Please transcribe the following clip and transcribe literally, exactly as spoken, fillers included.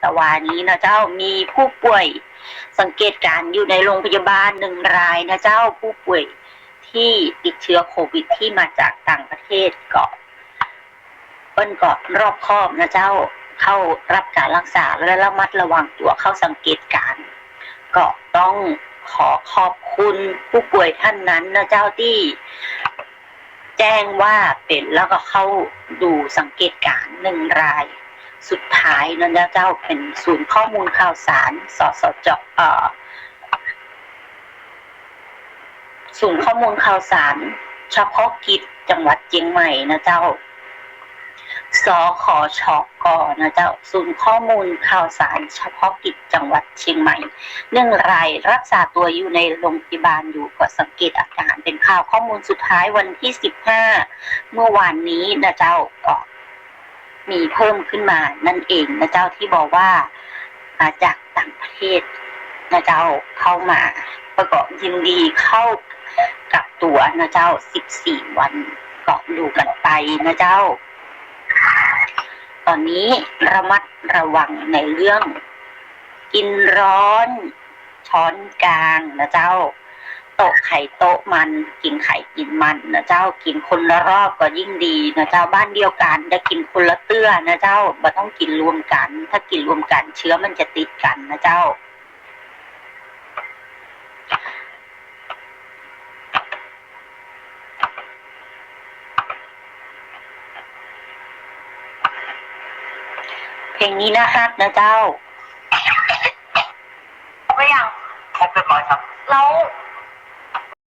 ตะวานี้นะเจ้า มีผู้ป่วยสังเกตการณ์อยู่ในโรงพยาบาลหนึ่งรายนะเจ้า ผู้ป่วยที่ติดเชื้อโควิดที่มาจากต่างประเทศก็ เปิ้นก็รอบคอบนะเจ้า เข้ารับการรักษาและระมัดระวังตั๋วเข้าสังเกตการณ์ ก็ต้องขอขอบคุณผู้ป่วยท่านนั้นนะเจ้า ตี้แจ้งว่าเป๋นแล้วก็เข้าดูสังเกตการณ์หนึ่งรายสุดท้ายนั้นนะเจ้า เป๋นศูนย์ข้อมูลข่าวสาร สสจ เอ่อ ศูนย์ข้อมูลข่าวสารเฉพาะกิจจังหวัดเชียงใหม่นะเจ้า สขชก นะเจ้า ศูนย์ข้อมูลข่าวสารเฉพาะกิจจังหวัดเชียงใหม่ หนึ่งรายรักษาตัวอยู่ในโรงพยาบาลอยู่ ก็สังเกตอาการ เป๋นข่าวข้อมูลสุดท้ายวันที่สิบห้า เมื่อวานนี้นะเจ้า ก็มีเพิ่มขึ้นมานั่นเองนะเจ้า ตี้บอกว่ามาจากต่างประเทศนะเจ้า เข้ามา ก็ยินดีเข้ากักตั๋วนะเจ้า สิบสี่วัน ก็ดูกั๋นไปนะเจ้า ต๋อนนี้ระมัดระวังในเรื่องกิ๋นร้อนช้อนกลางนะเจ้า โต๊ะใผโต๊ะมัน กิ๋นใผกิ๋นมันนะเจ้า กิ๋นคนละรอบก็ยิ่งดีนะเจ้า บ้านเดียวกั๋นจะกิ๋นคนละเตื้อนะเจ้า บ่ต้องกิ๋นรวมกั๋น ถ้ากิ๋นรวมกั๋นเชื้อมันจะติดกั๋นนะเจ้า เพลงนี้น่าฮักนะเจ้า